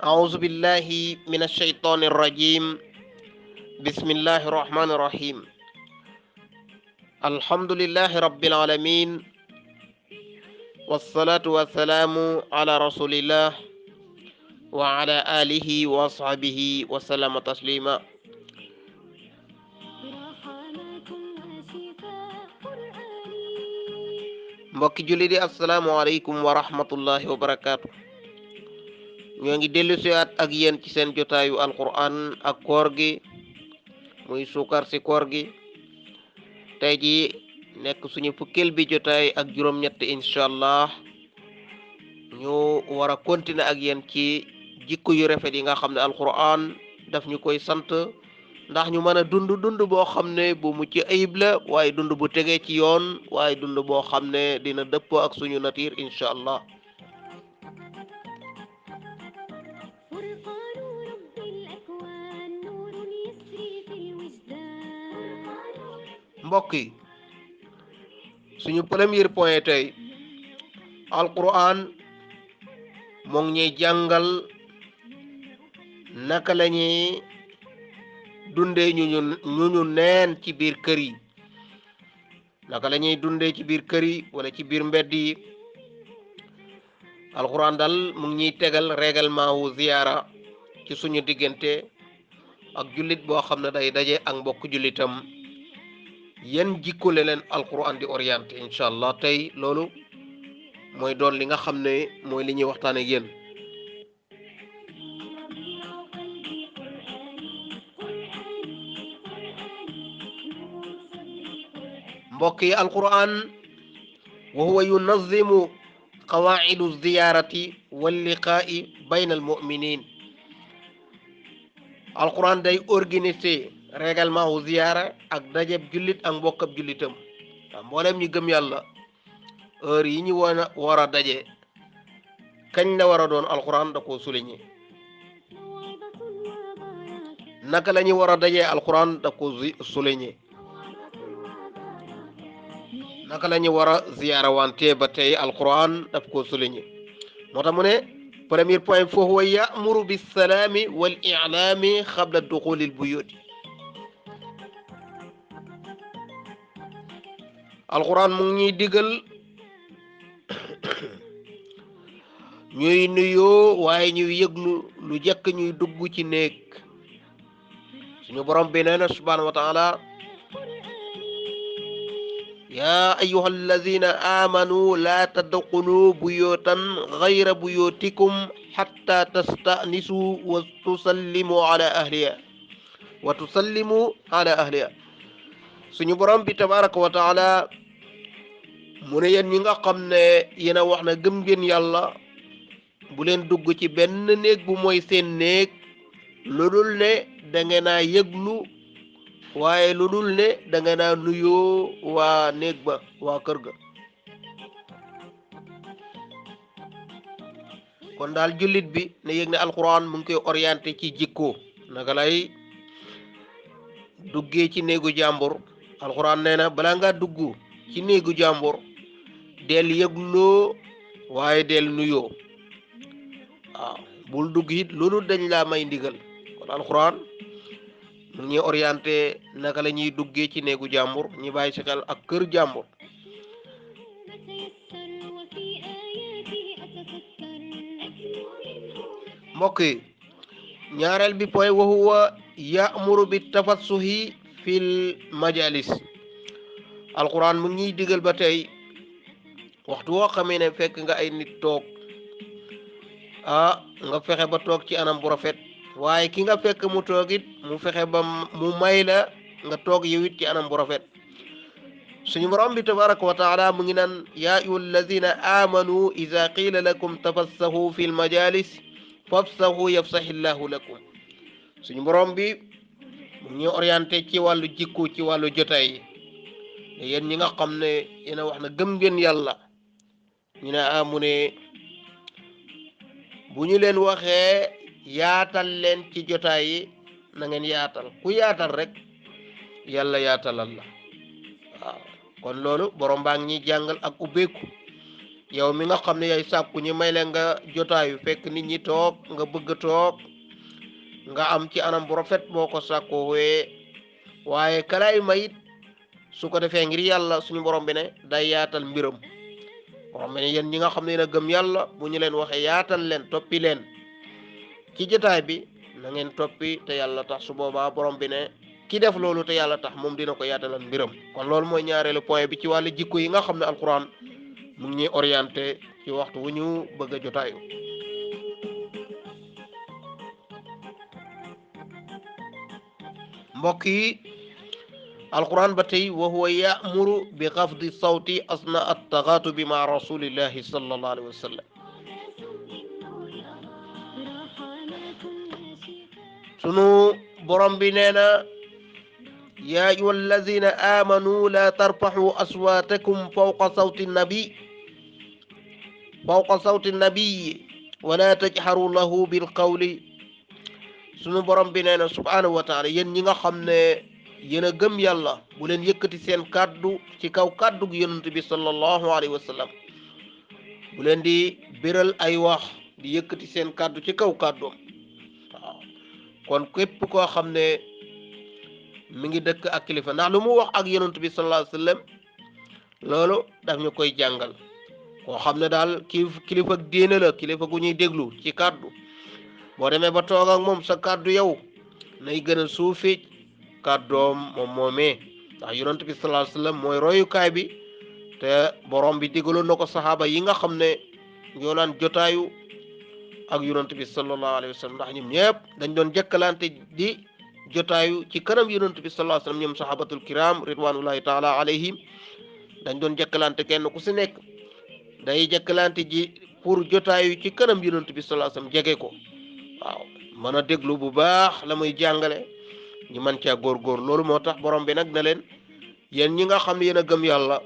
أعوذ بالله من الشيطان الرجيم. بسم الله الرحمن الرحيم. الحمد لله رب العالمين، والصلاة والسلام على رسول الله وعلى آله وصحبه وسلم تسليما. mbokki julli di asalaamaaleykum wa rahmatullahi wa barakaatu. ñoo ngi dellu siwaat ak yéen ci seen jotaayu alquran ak koor gi muy suukar si koor gi. tey ji nekk suñu fukkeel bi jotaay ak juróom-ñett incha allah ñu war a continuer ak yéen ci jikko yu rafet yi nga xam ne alquran daf ñu koy sant ndax ñu mën a dund boo xam ne bu mucc ayib la, waaye dund bu tegee ci yoon, waaye dund boo xam ne dina dëppoo ak suñu nature incha allah. mbokk yi, suñu premier point tey alquran moo ngi ñuy jàngal naka la ñuy dundee ñu neen ci biir kër yi, naka la ñuy dundee ci biir kër yi wala ci biir mbedd yi. alquran dal mu ngi ñuy tegal règlement wu ziyaara ci suñu diggante ak jullit boo xam ne day daje ak mbokk jullitam. yan jikko la leen alquran di orienté incha allah tey loolu mooy doon li nga xam ne mooy li ñuy waxtaan ak yéen. mbokk yi, alquran wa huwa yunazimu qawaidu ziyarati wal liqaa'i bayna al muminin. alquran day organiser règlement wu ziyaara ak dajeb jullit ak mbokkab jullitam. waaw mboolem ñu gëm yàlla heure yi ñu war a daje kañ la war a doon, alquran da koo souligné. naka la ñu war a dajee, alquran da koo souligné. naka la ñu war a ziyaara wante ba tey alquran daf koo souligné. moo tax mu ne premier point fa huwa ya'muru bis salaami wal i'laami qabla duxulil buyuti. alquran mu ngi ñuy digal ñuy nuyoo waaye ñuy yëglu lu jëkk ñuy dugg ci néeg. suñu borom bi nee na subhanahu wa taala: yaa ayyuha alladina amanu laa tadxulu buyutan gayra buyutikum xatta tastanisu wa tusallimu ala ahliha. suñu borom bi tabaraka wa taala mu ne yéen ñi nga xam ne yéen a wax na gëm ngeen yàlla, bu leen dugg ci benn néeg bu mooy seen néeg lu dul ne da ngeen a yëglu, waaye lu dul ne da ngeen a nuyoo waa néeg ba, waa kër ga. kon daal jullit bi ne yëg ne alquran mu ngi koy orienté ci jikko, naka lay duggee ci néegu jàmbur. alquran nee na balaa ngaa dugg ci néegu jàmbur del yëgloo waaye del nuyoo. waaw bul dugg it loolu dañ laa may ndigal. kon alquran mu ngi orienté naka la ñuy duggee ci néegu jàmbur, ñi bàyyi si xel ak kër jàmbur. mbokk yi, ñaareel bi point wa huwa ya'muru bi tafassuhi fil majalis. alquran mu ngi ñuy digal ba tey waxtu woo xamee ne fekk nga ay nit toog, nga fexe ba toog ci anam bu rafet, waaye ki nga fekk mu toog it mu fexe ba mu may la nga toog yow it ci anam bu rafet. suñu borom bi tabaraka wa taala mu ngi naan: yaa ayyuha alladina amanu ida qila lakum tafassahu fi lmajalis fafsahu yafsahillahu lakum. suñu borom bi mu ngi orienté ci wàllu jikko, ci wàllu jotaay yi. yéen ñi nga xam ne yéen a wax na gëm ngeen yàlla, ñu ne mu ne bu ñu leen waxee yaatal leen ci jotaay yi, na ngeen yaatal. ku yaatal rek yàlla yaatalal la. waaw kon loolu borom baa ngi ñuy jàngal ak ubbeeku. yow mi nga xam ne yaay sàkku ñi may leen nga jotaayu fekk nit ñi toog nga bëgg toog nga am ci anam bu rafet boo ko sàkkoo wee waaye kalaay mayit su ko defee ngir yàlla suñu borom bi ne day yaatal mbiram borom bi ne yéen ñi nga xam ne na gëm yàlla bu ñu leen waxee yaatal leen toppi leen ci jotaay bi na ngeen toppi te yàlla tax su boobaa borom bi ne ki def loolu te yàlla tax moom dina ko yaatalal mbiram kon loolu mooy ñaareelu point bi ci wàllu jikko yi nga xam ne alquran mu ngi ñuy orienté ci waxtu wu ñu bëgg a jotaayu mbokk yi alquran ba tey wa huwa ya'muru bi xafdi sawti asna at-taghatubi ma rasulillahi sallallahu alayhi wa sallam sunu borom bi nee na ya ayyuha allazina amanu la tarfaxu aswatakum fawqa sawti nabiyi wala tajharu lahu bilqawli sunu borom bi nee na subhanahu wa taala yéen ñi nga xam ne yéen a gëm yàlla bu leen yëkkati seen kàddu ci kaw kàddu gu yonent bi sallallahu alayhi wa sallam bu leen di biral ay wax di yëkkati seen kàddu ci kaw kàddoom waaw kon képp koo xam ne mi ngi dëkk ak kilifa ndax lu mu wax ak yonent bi sallallahu alayhi wa sallam loolu daf ñu koy jàngal koo xam ne daal kilifa diine la kilifa gu ñuy déglu ci kàddu boo demee ba toog ak moom sa kàddu yow nay gën a suufi kàddoom moom moomee ndax yonent bi sallallahu alayhi wa sallam mooy royukaay bi te borom bi digaloon na ko saxaaba yi nga xam ne ñoo naan jotaayu ak yonent bi sallallahu alayhi wa sallam ndax ñoom ñëpp dañ doon jëkkalante di jotaayu ci kanam yonent bi sallallahu alayhi wa sallam ñoom sahabatul kiram ridwanullahi taala alayhim dañ doon jëkkalante kenn ku si nekk day jëkkalante ji pour jotaayu ci kanam yonent bi sallallahu alayhi wa sallam jege ko waaw mën a déglu bu baax la muy jàngale ñu mën caa góorgóor loolu moo tax borom bi nag na leen yéen ñi nga xam ne yéen a gëm yàlla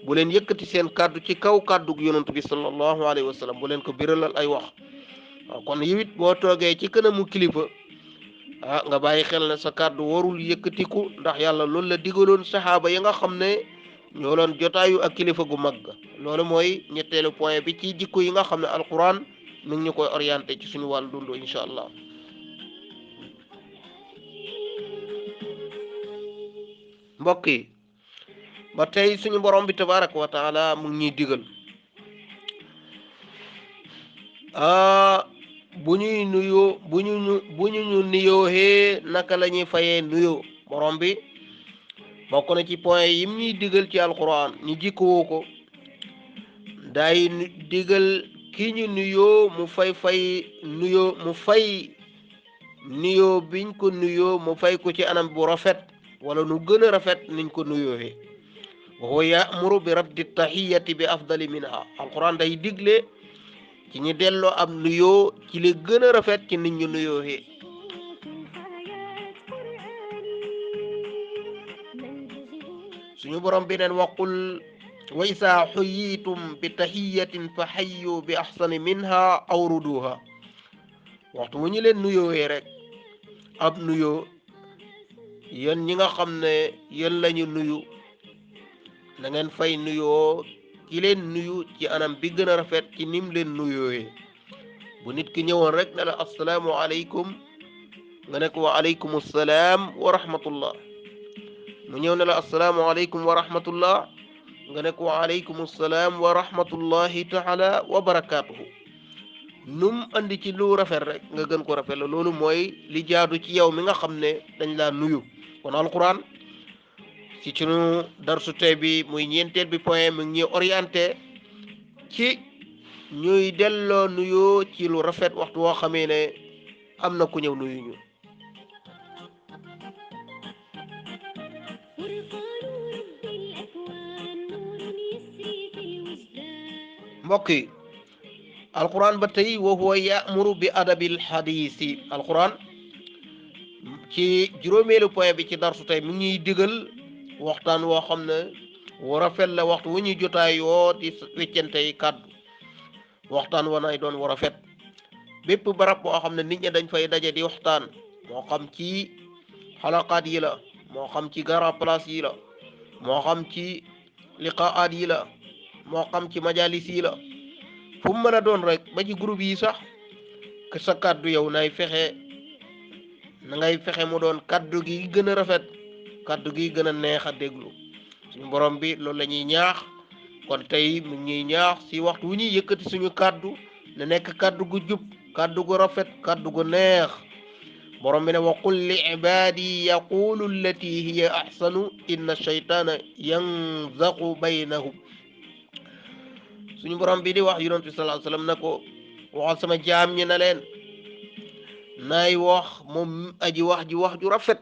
bu leen yëkkati seen kàddu ci kaw kàddu yonent bi sallallahu alayhi wa sallam bu leen ko biralal ay wax waaw kon yiwit boo toogee ci kanamu kilifa nga bàyyi xel ne sa kàddu warul yëkkatiku ndax yàlla loolu la digaloon saxaaba yi nga xam ne ñoo doon jotaayu ak kilifa gu mag loolu mooy ñetteelu point bi ci jikko yi nga xam ne alquran mi ngi ñu koy orienté ci suñu wàllu dund incha allah mbokk yi ba tey suñu borom bi tabaraka wa taala mu ngi ñuy digal bu ñuy nuyoo bu ñu nuyoohee naka la ñuy fayee nuyoo borom bi bokk na ci point yi mu ñuy digal ci alquran ñu jikkoo ko day digal ki ñu nuyoo mu fay nuyoo biñ ko nuyoo mu fay ko ci anam bu rafet wala nu gën a rafet niñ ko nuyoohee wa huwa ya'muru bi raddi tahiyati bi afdali minha alquran day digle ci ñi delloo am nuyoo ci li gën a rafet ci nit ñu nuyoohee suñu borom bi neen waqul wa isa xuyitum bi tahiyatin fa xayyu bi axsani minha aw ruduha waxtu wu ñu leen nuyoohee rek ab nuyoo yéen ñi nga xam ne yéen lañu nuyu na ngeen fay nuyoo ki leen nuyu ci anam bi gën a rafet ci nim leen nuyooyee bu nit ki ñëwoon rek ne la assalaamu aleykum nga ne ko wa aleykum assalaam wa rahmatullah mu ñëw ne la assalaamu aleykum wa rahmatullah nga ne ko wa aleykum assalaam wa rahmatullahi taala wa barakaatuhu num andi ci lu rafet rek nga gën ko rafet la loolu mooy li jaadu ci yow mi nga xam ne dañ laa nuyu kon alquran ci sunu darsu tey bi muy ñeenteel bi point mi ngi ñuy orienté ci ñuy delloo nuyoo ci lu rafet waxtu woo xamee ne am na ku ñëw nuyu ñu mbokk yi alquran ba tey wa huwa ya'muru bi adabil hadisi alquran ci juróomeelu point bi ci darsu tey mi ngi ñuy digal waxtaan woo xam ne wu rafet la waxtu wu ñuy jotaay yoo di weccante yi kàddu waxtaan wa nay doon wu rafet bépp barab boo xam ne nit ñi dañ fay daje di waxtaan moo xam ci xalaqaat yi la moo xam ci grand place yi la moo xam ci liqaat yi la moo xam ci majalis yi la fu mu mën a doon rek ba ci groupe yi sax que sa kàddu yow nay fexe na ngay fexe mu doon kàddu gi gën a rafet kàddu gi gën a neex a déglu suñu borom bi loolu la ñuy ñaax kon tey mu ñuy ñaax si waxtu wu ñuy yëkkati suñu kàddu na nekk kàddu gu jub kàddu gu rafet kàddu gu neex borom bi ne wa qul li ibadi yaqulu allati hiya ahsanu inna shaytana yanzaqu baynahum suñu borom bi di wax yonent bi sallallahu alayhi wasallam na ko waxal sama jaam ñi na leen naay wax moom aji wax ji wax ju rafet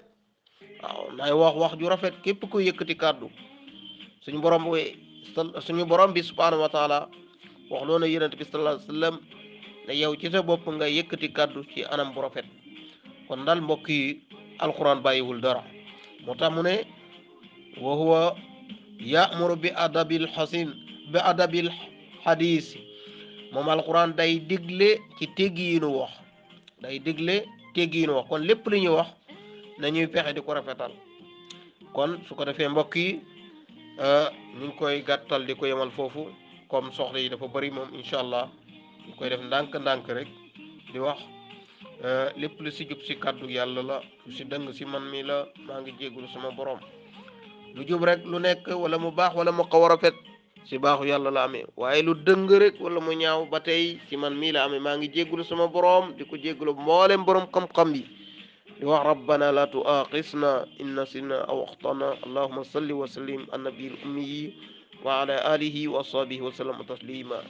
waaw naay wax ju rafet képp ko yëkkati kàddu suñu borom bi subhanahu wa taala wax loona yonent bi sallallahu alayhi wasallam ne yow ci sa bopp nga yëkkati kàddu ci anam bu rafet kon daal mbokk yi alquran bàyyiwul dara moo tax mu ne wa huwa ya'muru bi adabil xadiis moom alquran day digle ci teggiinu wax kon lépp li ñuy wax nañuy fexe di ko rafetal kon su ko defee mbokk yi ñu ngi koy gàttal di ko yemal foofu comme soxla yi dafa bari moom incha allah ñu koy def ndànk-ndànk rek di wax lépp lu si jub si kàddu yàlla la lu si dëng si man mi la maa ngi jéggulu sama borom lu jub rek lu nekk wala mu baax wala mu xaw a rafet si baaxu yàlla la amee waaye lu dëng rek wala mu ñaaw ba tey si man mii la amee maa ngi jéggulu sama borom di ko jéggulu mboolem borom xam-xam yi di wax rabbana la tuaqisna in nasina aw axtana allahumma salli wa sallim an nabiyil ummi wa ala alihi wa sahbihi wa sallam taslima